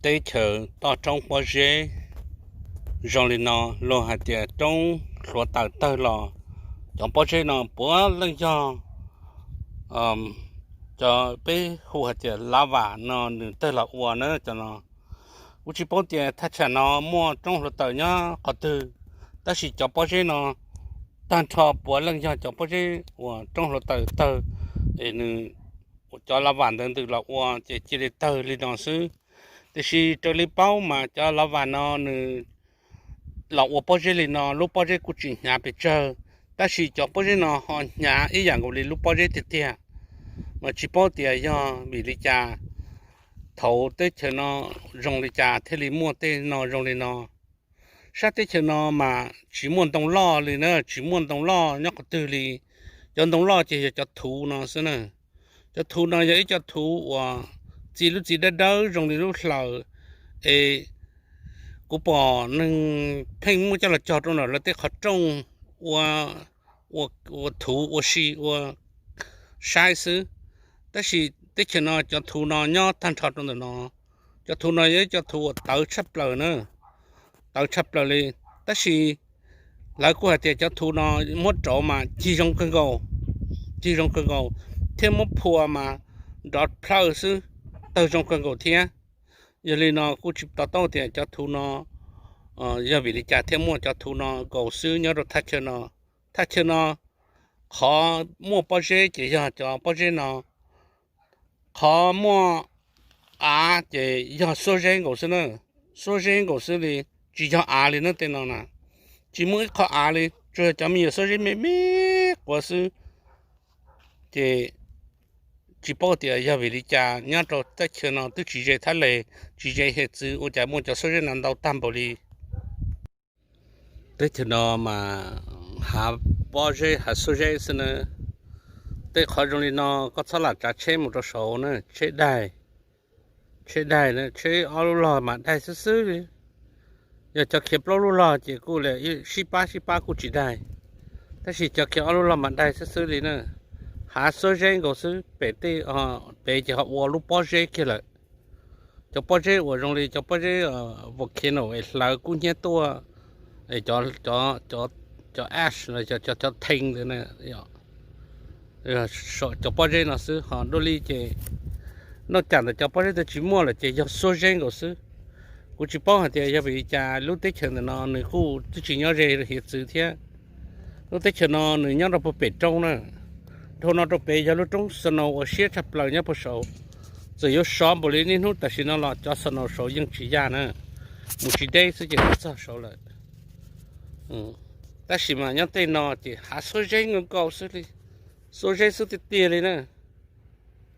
teb chaws toj roob pob zeb zoo li no, luag hais tias roob hluav taws tawg los, cov pob zeb no puav leej yog cov peb hu hais tias lava no nws tawg los ua na cov no. Kuv tsis paub tias thaj tsam no muaj roob hluav taws nyob qhov twg, tab sis cov pob zeb no tag nrho puav leej yog cov pob zeb uas roob hluav taws tawg, es nws cov lava ntawd ntws los ua ces cia li tawg li no xwb. Tiam sis raws li paub mas cov lava no nws los ua pob zeb li no, lub pob zeb kuj tsis hnyav pes tsawg, tab sis cov pob zeb no ho hnyav ib yam nkaus li lub pob zeb tiag tiag. Mas tsis paub tias yog vim li cas thaum teb chaws no zoo li cas thiaj li muaj tej no zoo li no. Sab teb chaws no mas tsis muaj ntoo loj li na, tsis muaj ntoo loj nyob qhov twg li. Cov ntoo loj ces yog cov thuv no xwb na. Cov thuv no yog ib co thuv uas txi lub txiv dawb dawb zoo li lub hlaws, es kuv pom neeg pheej muab coj los cog rau ntawm lawv tej qhov rooj ua, ua thuv ua si ua saib xwb. Tab sis teb chaws no cov thuv no nyob tag nrho rau ntawm no. Cov thuv no yog ib co thuv uas tawv tshaj plaws na, tawv tshaj plaws li. Tab sis lawv kuj hais tias cov thuv no muab rauv mas cig zoo kawg nkaus, cig zoo kawg nkaus, thiab muab phua mas nrov plhawj xwb, tawg zoo kawg nkaus thiab. Yog li no kuj tsis to taub tias cov thuv no yog vim li cas thiaj muaj cov thuv no nkaus xwb nyob rau thaj chaw no. Thaj chaw no qhov muaj pob zeb ces yog cov pob zeb no, qhov muaj av ces yog xuab zeb nkaus xwb na, xuab zeb nkaus xwb li, tsis yog av li na tej no na. Tsis muaj ib qho av li, tsuas yog cov me nyuam xuab zeb me me quav xwb. Ces tsis paub tias yog vim li cas nyob rau teb chaws no twb tsis ze thab les, tsis ze hiav txwv ua cas muaj cov xuab zeb no ntau tag npaum li. Teb chaws no mas hav pob zeb hav xuab zeb xwb na. Tej qhov zoo li no koj txhob lam tsav tsheb mus rau saud na, tsheb daig, tsheb daig na, tsheb ob lub log mas daig xwb xwb li. Yog cov khiav plaub lub log ces kuj li sib pab sib pab kuj tsis daig, tab sis cov khiav ob lub log mas daig xwb xwb li na. Hav xuab zeb nkaus xwb, pem tej, pem ces ho ua lub pob zeb kiag lawm. Cov pob zeb uas zoo li cov pob zeb volcano es hlawv kub hnyiab tuaj, cov ash, cov thee ntawd, cov pob zeb no xwb ho dua li ces noj cam ntawm cov pob zeb twb tsis muaj lawm ces yog xuab zeb nkaus xwb. Kuv tsis paub hais tias yog vim li cas lub teb chaws ntawm no nws kuj twb tsis nyob ze hiav txwv thiab. Lub teb chaws no nws nyob rau puag pem roob na. Dhau no rau pem yog lub roob snow uas siab tshaj plaws nyob puag saud. Txawm yuav sov npaum li niaj hnub tam sim no los cov snow saud yeej tsis yaj na, mus tsis deb xwb ces twb txog saud lawm. Tab sis mas nyob tej no ces hav xuab zeb nkaus nkaus xwb li, xuab zeb xwb tiag tiag li na.